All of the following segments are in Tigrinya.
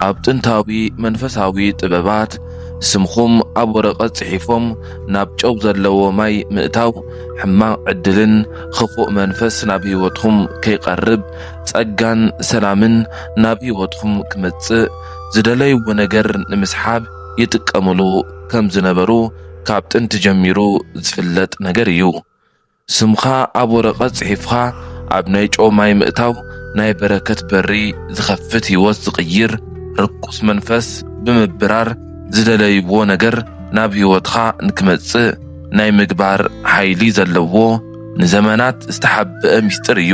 ኣብ ጥንታዊ መንፈሳዊ ጥበባት፣ ስምኹም ኣብ ወረቐት ጽሒፎም ናብ ጨው ዘለዎ ማይ ምእታው፣ ሕማቕ ዕድልን ክፉእ መንፈስ ናብ ህይወትኩም ከይቐርብ፣ ጸጋን ሰላምን ናብ ህይወትኩም ክመጽእ፣ ዝደለይዎ ነገር ንምስሓብ ይጥቀምሉ ከም ዝነበሩ ካብ ጥንቲ ጀሚሩ ዝፍለጥ ነገር እዩ። ስምኻ ኣብ ወረቐት ጽሒፍካ ኣብ ናይ ጨው ማይ ምእታው፣ ናይ በረከት በሪ ዝኸፍት፣ ህይወት ዝቕይር፣ ርኩስ መንፈስ ብምብራር፣ ዝደለይዎ ነገር ናብ ህይወትካ ንክመጽእ ናይ ምግባር ሓይሊ ዘለዎ፣ ንዘመናት ዝተሓብአ ምስጢር እዩ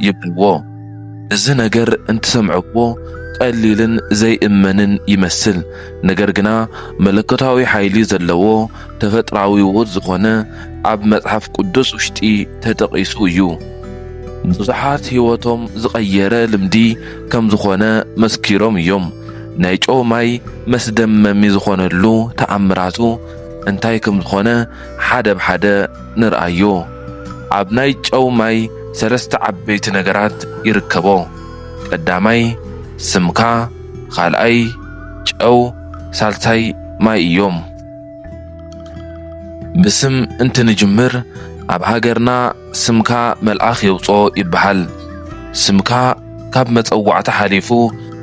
ይብልዎ። እዚ ነገር እንትሰምዕዎ ቀሊልን ዘይእመንን ይመስል። ነገር ግና መለኮታዊ ሓይሊ ዘለዎ፣ ተፈጥራዊ ውሁድ ዝኾነ፣ ኣብ መጽሓፍ ቅዱስ ውሽጢ ተጠቒሱ እዩ። ብዙሓት ህይወቶም ዝቐየረ ልምዲ ከም ዝኾነ መስኪሮም እዮም። ናይ ጨው ማይ መስደመሚ ዝኾነሉ ተኣምራቱ እንታይ ከም ዝኾነ ሓደ ብሓደ ንርኣዮ። ኣብ ናይ ጨው ማይ ሰለስተ ዓበይቲ ነገራት ይርከቦ። ቀዳማይ ስምካ፣ ካልኣይ ጨው፣ ሳልሳይ ማይ እዮም። ብስም እንትንጅምር፣ ኣብ ሃገርና ስምካ መልኣኽ የውፅኦ ይበሃል። ስምካ ካብ መፀዋዕታ ሓሊፉ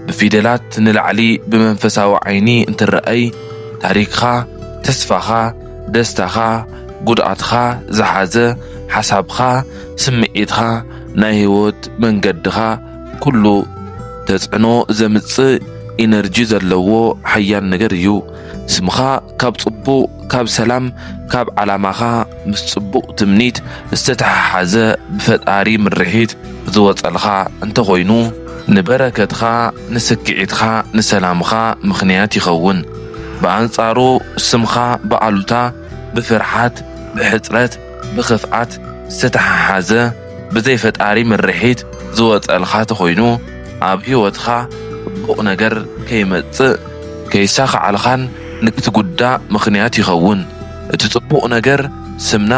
ብፊደላት ንላዕሊ ብመንፈሳዊ ዓይኒ እንትረኣይ፣ ታሪክኻ፣ ተስፋኻ፣ ደስታኻ፣ ጉድኣትኻ ዝሓዘ፣ ሓሳብኻ፣ ስምዒትኻ፣ ናይ ህይወት መንገድኻ፣ ኩሉ ተጽዕኖ ዘምጽእ ኢነርጂ ዘለዎ ሓያል ነገር እዩ። ስምኻ ካብ ጽቡቕ፣ ካብ ሰላም፣ ካብ ዓላማኻ ምስ ጽቡቕ ትምኒት ዝተተሓሓዘ ብፈጣሪ ምርሒት ዝወጸልካ እንተኾይኑ፣ ንበረከትኻ፣ ንስክዒትኻ፣ ንሰላምኻ ምኽንያት ይኸውን። ብኣንጻሩ ስምኻ ብኣሉታ፣ ብፍርሓት፣ ብሕጽረት፣ ብኽፍኣት ዝተተሓሓዘ ብዘይ ፈጣሪ ምርሒት ዝወጸልካ ተኾይኑ፣ ኣብ ህይወትኻ ጽቡቕ ነገር ከይመጽእ፣ ከይሳኻዓልኻን ንክትጉዳእ ምኽንያት ይኸውን። እቲ ጽቡቕ ነገር ስምና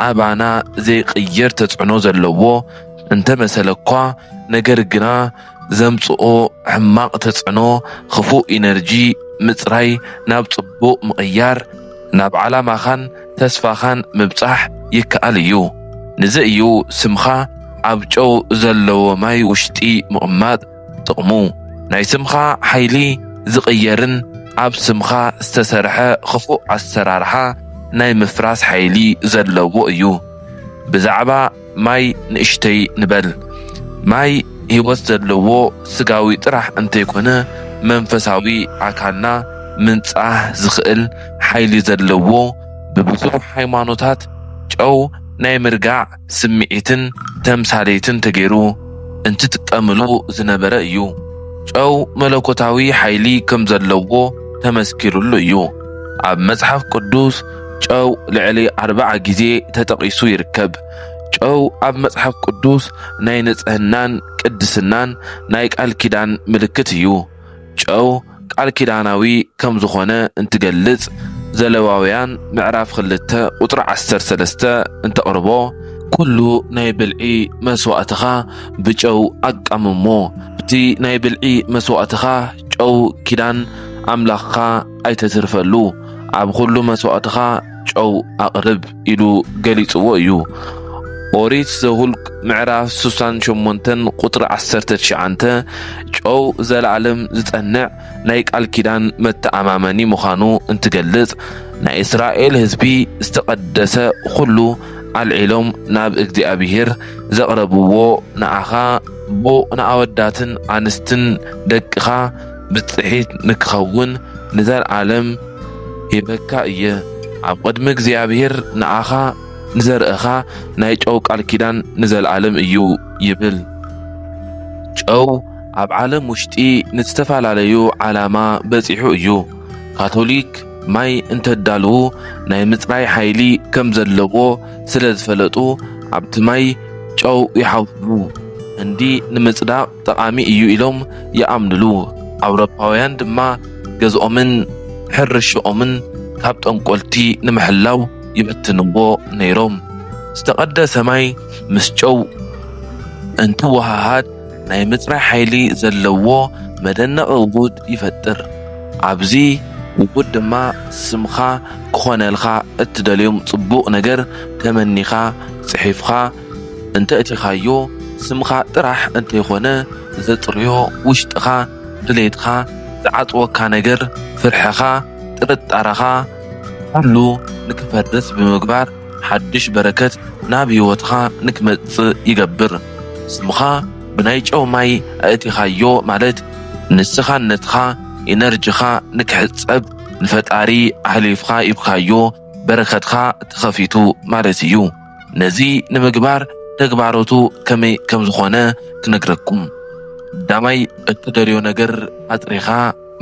ኣባና ዘይቅየር ተጽዕኖ ዘለዎ እንተመሰለኳ፣ ነገር ግና ዘምጽኦ ሕማቕ ተጽዕኖ፣ ክፉእ ኢነርጂ ምጽራይ ናብ ጽቡቕ ምቕያር፣ ናብ ዓላማኻን ተስፋኻን ምብጻሕ ይከኣል እዩ። ንዚ እዩ ስምኻ ኣብ ጨው ዘለዎ ማይ ውሽጢ ምቕማጥ ጥቕሙ። ናይ ስምኻ ሓይሊ ዝቕየርን ኣብ ስምኻ ዝተሰርሐ ክፉእ ኣሰራርሓ ናይ ምፍራስ ሓይሊ ዘለዎ እዩ። ብዛዕባ ማይ ንእሽተይ ንበል። ማይ ህይወት ዘለዎ ስጋዊ ጥራሕ እንተይኮነ፣ መንፈሳዊ ኣካልና ምንጻህ ዝኽእል ሓይሊ ዘለዎ፣ ብብዙሕ ሃይማኖታት ጨው ናይ ምርጋዕ ስምዒትን ተምሳሌትን ተገይሩ እንትጥቀምሉ ዝነበረ እዩ። ጨው መለኮታዊ ሓይሊ ከም ዘለዎ ተመስኪሩሉ እዩ። ኣብ መጽሓፍ ቅዱስ ጨው ልዕሊ ኣርብዓ ግዜ ተጠቒሱ ይርከብ። ጨው ኣብ መጽሓፍ ቅዱስ ናይ ንጽህናን ቅድስናን ናይ ቃል ኪዳን ምልክት እዩ። ጨው ቃል ኪዳናዊ ከም ዝኾነ እንትገልጽ፣ ዘሌዋውያን ምዕራፍ ክልተ ቁጽሪ ዓሰርተ ሰለስተ እንተቕርቦ፣ "ኩሉ ናይ ብልዒ መስዋእትኻ ብጨው ኣቃምሞ፣ ኣብቲ ናይ ብልዒ መስዋእትኻ ጨው ኪዳን ኣምላኽካ ኣይተትርፈሉ፣ ኣብ ኩሉ መስዋእትኻ ጨው ኣቕርብ" ኢሉ ገሊጽዎ እዩ። ኦሪት ዘሁልቅ ምዕራፍ ስሳን ሸሞንተን ቁጽሪ ዓሰርተ ትሽዓተ፣ ጨው ዘለኣለም ዝጸንዕ ናይ ቃል ኪዳን መተኣማመኒ ምዃኑ እንትገልጽ፣ ናይ እስራኤል ህዝቢ ዝተቐደሰ ኩሉ ኣልዒሎም ናብ እግዚኣብሄር ዘቕረብዎ፣ ንኣኻ፣ ንኣወዳትን ኣንስትን ደቅኻ ብጽሒት ንክኸውን ንዘለኣለም ሂበካ እየ። ኣብ ቅድሚ እግዚኣብሄር ንኣኻ ንዘርእኻ ናይ ጨው ቃል ኪዳን ንዘለኣለም እዩ ይብል። ጨው ኣብ ዓለም ውሽጢ ንዝተፈላለዩ ዓላማ በጺሑ እዩ። ካቶሊክ ማይ እንተዳልዉ ናይ ምጽራይ ሓይሊ ከም ዘለዎ ስለ ዝፈለጡ ኣብቲ ማይ ጨው ይሓውስሉ። ህንዲ ንምጽዳቕ ጠቓሚ እዩ ኢሎም ይኣምንሉ። ኣውሮፓውያን ድማ ገዝኦምን ሕርሽኦምን ካብ ጠንቆልቲ ንምሕላው ይብትንዎ ነይሮም። ዝተቐደሰ ማይ ምስ ጨው እንትወሃሃድ ናይ ምጽራይ ሓይሊ ዘለዎ መደነቒ ውሁድ ይፈጥር። ኣብዚ ውሁድ ድማ ስምኻ ክኾነልካ እትደልዮም ጽቡቕ ነገር ተመኒኻ ጽሒፍካ እንተእቲኻዮ፣ ስምኻ ጥራሕ እንተይኮነ ዘጽርዮ ውሽጥኻ፣ ድሌትካ፣ ዝዓጽወካ ነገር፣ ፍርሕኻ፣ ጥርጣረኻ ኩሉ ንክፈርስ ብምግባር ሓድሽ በረከት ናብ ህይወትኻ ንክመጽእ ይገብር። ስምኻ ብናይ ጨው ማይ ኣእቲኻዮ ማለት ንስኻነትኻ፣ ኢነርጂኻ ንክሕጸብ ንፈጣሪ ኣሕሊፍካ ሂብካዮ፣ በረከትካ ተኸፊቱ ማለት እዩ። ነዚ ንምግባር ተግባሮቱ ከመይ ከም ዝኾነ ክነግረኩም። ቀዳማይ እትደልዮ ነገር ኣጽሪኻ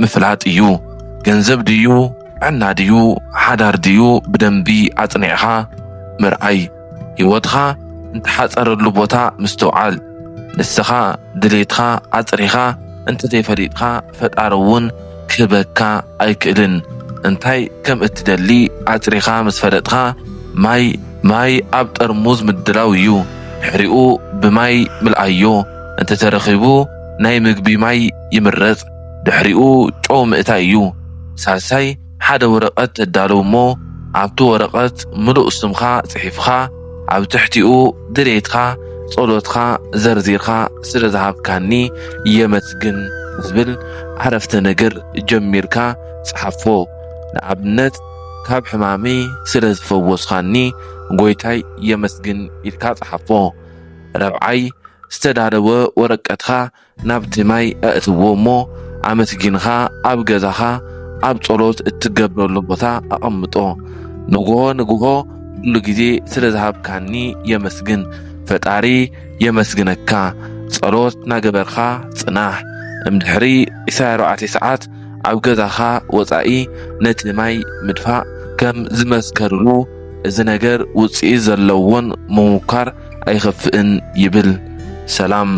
ምፍላጥ እዩ። ገንዘብ ድዩ፣ ዕና ድዩ፣ ሓዳር ድዩ ብደንቢ ኣጽኒዕኻ ምርኣይ። ህይወትኻ እንተሓጸረሉ ቦታ ምስትውዓል። ንስኻ ድሌትካ ኣጽሪኻ እንተዘይፈሊጥካ ፈጣሪ እውን ክህበካ ኣይክእልን። እንታይ ከም እትደሊ ኣጽሪኻ ምስ ፈለጥካ ማይ ማይ ኣብ ጠርሙዝ ምድላው እዩ። ድሕሪኡ ብማይ ምልኣዮ። እንተተረኺቡ ናይ ምግቢ ማይ ይምረጽ። ድሕሪኡ ጨው ምእታይ እዩ። ሳልሳይ ሓደ ወረቐት ተዳልው እሞ ኣብቲ ወረቐት ምሉእ ስምኻ ጽሒፍኻ ኣብ ትሕቲኡ ድሌትካ ጸሎትካ ዘርዚርካ ስለ ዝሃብካኒ የመስግን ዝብል ዓረፍተ ነገር ጀሚርካ ጽሓፎ። ንኣብነት ካብ ሕማመይ ስለ ዝፈወስኻኒ ጎይታይ የመስግን ኢልካ ጽሓፎ። ረብዓይ ዝተዳለወ ወረቀትኻ ናብቲ ማይ ኣእትዎ እሞ ኣመስጊንኻ ኣብ ገዛኻ ኣብ ጸሎት እትገብረሉ ቦታ ኣቐምጦ። ንግሆ ንግሆ ኩሉ ግዜ ስለ ዝሃብካኒ የመስግን ፈጣሪ የመስግነካ። ጸሎት ናገበርካ ጽናሕ። እምድሕሪ ዕስራን ኣርባዕተን ሰዓት ኣብ ገዛኻ ወጻኢ ነቲ ማይ ምድፋእ ከም ዝመስከርሉ እዚ ነገር ውጽኢት ዘለዎን ምሙኳር ኣይኸፍእን ይብል። ሰላም።